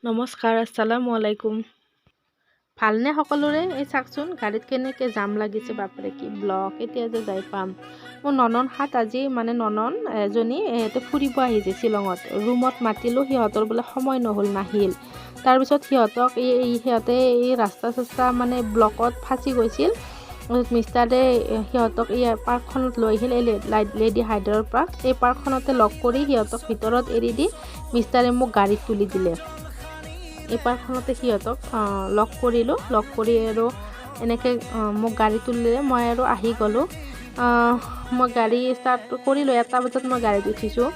নমস্কাৰ, আসসালামু আলাইকুম। ভালনে সকলোৰে? এই চাওকচোন গাড়ীত কেনেকৈ জাম লাগিছে, বাপৰে কি ব্লক। এতিয়া যে যাই পাম। মোৰ ননন হাত আজি মানে ননন এজনী ইয়াতে ফুৰিব আহিছে শ্বিলঙত। ৰুমত মাতিলোঁ, সিহঁতৰ বোলে সময় নহ'ল, নাহিল। তাৰপিছত সিহঁতক এই সিহঁতে এই ৰাস্তা চাস্তা মানে ব্লকত ফাঁচি গৈছিল। মিষ্টাৰে সিহঁতক এই পাৰ্কখনত লৈ আহিল, এই লেডি হাইডাৰৰ পাৰ্ক। এই পাৰ্কখনতে লগ কৰি সিহঁতক ভিতৰত এৰি দি মিষ্টাৰে মোক গাড়ীত তুলি দিলে। এই পাৰ্কখনতে সিহঁতক লগ কৰিলোঁ, লগ কৰি আৰু এনেকৈ মোক গাড়ী তুলিলে, মই আৰু আহি গ'লোঁ। মই গাড়ী ষ্টাৰ্ট কৰিলোঁ, 1টা বজাত মই গাড়ীত উঠিছোঁ।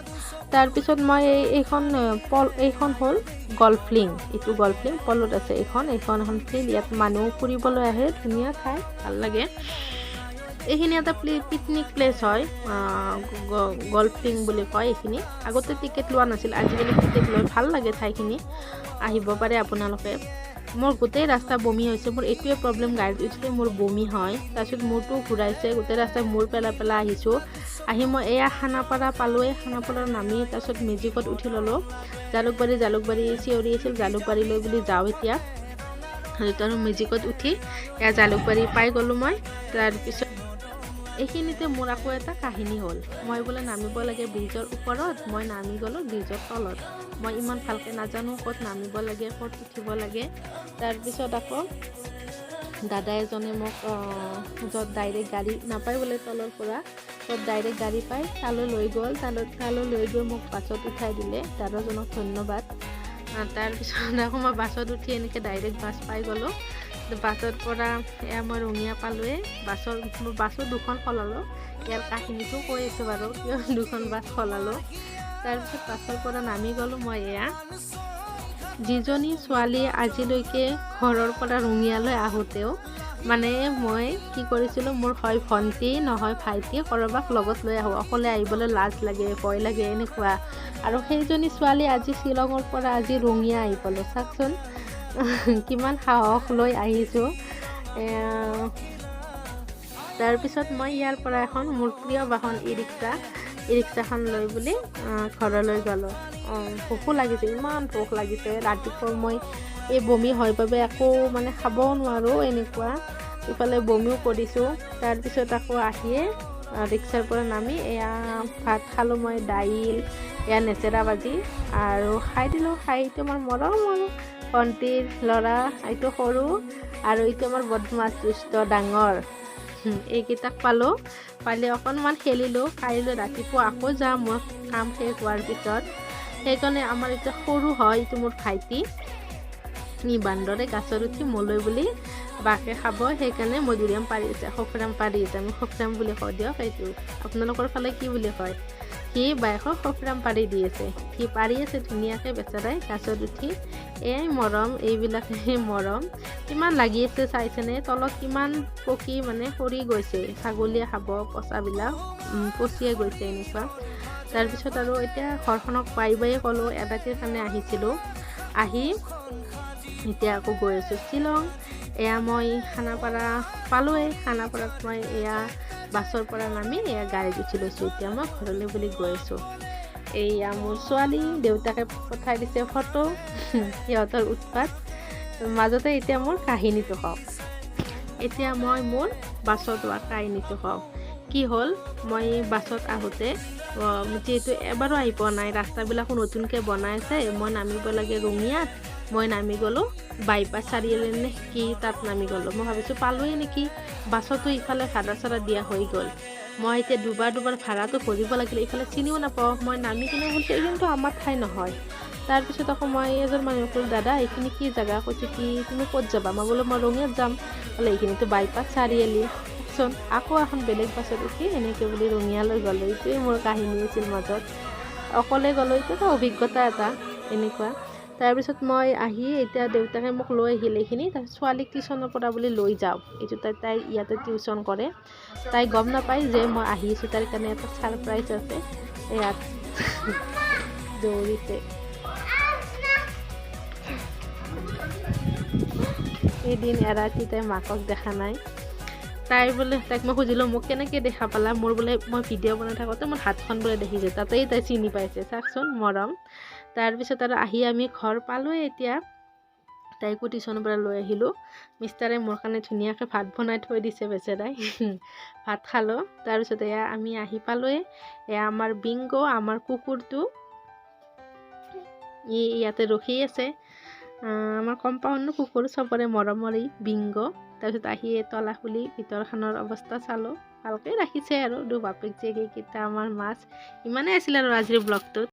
তাৰপিছত মই এইখন পল, এইখন হ'ল গল্ফলিং, এইটো গল্ফলিং পলত আছে। এইখন এইখন এখন ফিল্ড, ইয়াত মানুহ ফুৰিবলৈ আহে, ধুনীয়া ঠাই, ভাল লাগে। এইখিনি এটা পিকনিক প্লেচ হয়, গল্ফলিং বুলি কয় এইখিনি। আগতে টিকেট লোৱা নাছিল, আজিকালি টিকেট লৈ ভাল লাগে ঠাইখিনি, আহিব পাৰে আপোনালোকে। মোৰ গোটেই ৰাস্তা বমি হৈছে, মোৰ এইটোৱে প্ৰব্লেম, গাড়ীত উঠিলে মোৰ বমি হয়। তাৰপিছত মূৰটো ঘূৰাইছে, গোটেই ৰাস্তা মূৰ পেলাই পেলাই আহিছোঁ। আহি মই এয়া খানাপাৰা পালোঁৱেই, খানাপাৰা নামি তাৰপিছত মেজিকত উঠি ল'লোঁ। জালুকবাৰী জালুকবাৰী চিঞৰি আছিল, জালুকবাৰীলৈ বুলি যাওঁ এতিয়া। আৰু মেজিকত উঠি এয়া জালুকবাৰী পাই গ'লোঁ মই। তাৰপিছত এইখিনিতে মোৰ আকৌ এটা কাহিনী হ'ল। মই বোলে নামিব লাগে ব্ৰিজৰ ওপৰত, মই নামি গ'লোঁ ব্ৰিজৰ তলত। মই ইমান ভালকৈ নাজানো ক'ত নামিব লাগে, ক'ত উঠিব লাগে। তাৰপিছত আকৌ দাদা এজনে মোক য'ত ডাইৰেক্ট গাড়ী নাপায় বোলে তলৰ পৰা, য'ত ডাইৰেক্ট গাড়ী পায় তালৈ লৈ গ'ল। তালৈ লৈ গৈ মোক বাছত উঠাই দিলে, দাদাজনক ধন্যবাদ। তাৰপিছত আকৌ মই বাছত উঠি এনেকৈ ডাইৰেক্ট বাছ পাই গ'লোঁ। বাছৰ পৰা এয়া মই ৰঙিয়া পালোঁৱেই। বাছো দুখন সলালোঁ, ইয়াৰ কাহিনীটো কৈ আছোঁ বাৰু কিয় দুখন বাছ সলালোঁ। তাৰপিছত বাছৰ পৰা নামি গ'লোঁ মই। এয়া যিজনী ছোৱালী আজিলৈকে ঘৰৰ পৰা ৰঙিয়ালৈ আহোঁতেও মানে মই কি কৰিছিলোঁ, মোৰ হয় ভণ্টি নহয় ভাইটি ক'ৰবাক লগত লৈ আহোঁ, অকলে আহিবলৈ লাজ লাগে, ভয় লাগে এনেকুৱা। আৰু সেইজনী ছোৱালী আজি শ্বিলঙৰ পৰা আজি ৰঙিয়া আহি পালোঁ। চাওকচোন কিমান সাহস লৈ আহিছোঁ। তাৰপিছত মই ইয়াৰ পৰা এখন মোৰ প্ৰিয় বাহন ই ৰিক্সা, ই ৰিক্সাখন লৈ বুলি ঘৰলৈ গ'লোঁ। ভোকো লাগিছে, ইমান ভোক লাগিছে। ৰাতিপুৱা মই এই বমি হয় বাবে একো মানে খাবও নোৱাৰোঁ এনেকুৱা, ইফালে বমিও কৰিছোঁ। তাৰপিছত আকৌ আহিয়ে ৰিক্সাৰ পৰা নামি এয়া ভাত খালোঁ মই, দাইল, এয়া নেচেৰা ভাজি আৰু খাই দিলোঁ। খাই এইটো আমাৰ মৰম আৰু ভণ্টিৰ ল'ৰা, এইটো সৰু আৰু এইটো আমাৰ বদমাছ দুষ্ট ডাঙৰ। এইকেইটাক পালোঁ, পালে অকণমান খেলিলোঁ। কাইলৈ ৰাতিপুৱা আকৌ যাম মোৰ কাম শেষ হোৱাৰ পিছত। সেইকাৰণে আমাৰ এতিয়া সৰু হয়, এইটো মোৰ ভাইটি, ই বান্দৰে গাছত উঠি মোলৈ বুলি বাকে খাব, সেইকাৰণে মধুৰিআম পাৰি আছে, সফৰাম পাৰি আছে। আমি সফৰাম বুলি কওঁ দিয়ক, এইটো আপোনালোকৰ ফালে কি বুলি কয়। সি বায়েকক সফৰাম পাৰি দি আছে, সি পাৰি আছে ধুনীয়াকৈ বেচেৰাই গাছত উঠি। এয়াই মৰম, এইবিলাকেই মৰম। কিমান লাগি আছে চাইছেনে, তলত কিমান পকি মানে সৰি গৈছে, ছাগলীয়ে খাব পচাবিলাক পচিয়ে গৈছে এনেকুৱা। তাৰপিছত আৰু এতিয়া ঘৰখনক বাই বায়ে ক'লোঁ, এৰাতিৰ কাৰণে আহিছিলোঁ। আহি এতিয়া আকৌ গৈ আছোঁ শ্বিলং। এয়া মই খানাপাৰা পালোঁৱেই, খানাপাৰাত মই এয়া বাছৰ পৰা নামি এয়া গাড়ীত উঠি লৈছোঁ। এতিয়া মই ঘৰলৈ বুলি গৈ আছোঁ। এইয়া মোৰ ছোৱালী, দেউতাকে পঠাই দিছে ফটো, সিহঁতৰ উৎপাত মাজতে। এতিয়া মোৰ কাহিনীটো কওঁ, এতিয়া মই মোৰ বাছত হোৱা কাহিনীটো কওঁ। কি হ'ল, মই বাছত আহোঁতে যিহেতু এবাৰো আহি পোৱা নাই, ৰাস্তাবিলাকো নতুনকৈ বনাই আছে। মই নামিব লাগে ৰঙিয়াত, মই নামি গ'লোঁ বাইপাছ চাৰিআলি নে কি তাত নামি গ'লোঁ। মই ভাবিছোঁ পালোঁৱেই নেকি, বাছতো ইফালে ভাড়া চাড়া দিয়া হৈ গ'ল। মই এতিয়া দুবাৰ দুবাৰ ভাড়াটো ভৰিব লাগিলে, ইফালে চিনিও নাপাওঁ। মই নামি কিনে ভাবিছোঁ এইখিনিতো আমাৰ ঠাই নহয়। তাৰপিছত আকৌ মই এজন মানুহক ক'লোঁ, দাদা এইখিনি কি জেগা? কৈছে কি তুমি ক'ত যাবা? মই বোলো মই ৰঙিয়াত যাম। বোলে এইখিনিতো বাইপাছ চাৰিআলি। চোন আকৌ এখন বেলেগ বাছত উঠি এনেকৈ বুলি ৰঙিয়ালৈ গ'লোঁ। এইটোৱে মোৰ কাহিনী আছিল মাজত। অকলে গ'লোঁ, এইটো এটা অভিজ্ঞতা এটা এনেকুৱা। তাৰপিছত মই আহি এতিয়া দেউতাকে মোক লৈ আহিল এইখিনি। তাৰপিছত ছোৱালীক টিউশ্যনৰ পৰা বুলি লৈ যাওঁ, এইটো তাই ইয়াতে টিউশ্যন কৰে। তাই গম নাপায় যে মই আহি আছোঁ, তাইৰ কাৰণে এটা ছাৰপ্ৰাইজ আছে। ইয়াত দৌৰিছে। এদিন এৰাতি তাই মাকক দেখা নাই। তাই বোলে, তাইক মই সুধিলোঁ মোক কেনেকৈ দেখা পালা? মোৰ বোলে মই ভিডিঅ' বনাই থাকোঁতে মোৰ হাতখন বোলে দেখিছে, তাতেই তাই চিনি পাইছে। চাওকচোন মৰম। তাৰপিছত আৰু আহি আমি ঘৰ পালোঁৱে। এতিয়া তাইকো টিউশ্যনৰ পৰা লৈ আহিলোঁ। মিষ্টাৰে মোৰ কাৰণে ধুনীয়াকৈ ভাত বনাই থৈ দিছে, বেচেৰাই। ভাত খালোঁ। তাৰপিছত এয়া আমি আহি পালোঁৱে। এয়া আমাৰ বিংগ, আমাৰ কুকুৰটো, ই ইয়াতে ৰখি আছে। আমাৰ কম্পাউণ্ড কুকুৰ, চবৰে মৰমৰ ই বিংগ। তাৰপিছত আহি তলা খুলি ভিতৰখনৰ অৱস্থা চালোঁ। ভালকৈ ৰাখিছে আৰু দুই বাপেক জীয়েক। এইকেইটা আমাৰ মাছ। ইমানেই আছিল আৰু আজিৰ ব্লগটোত।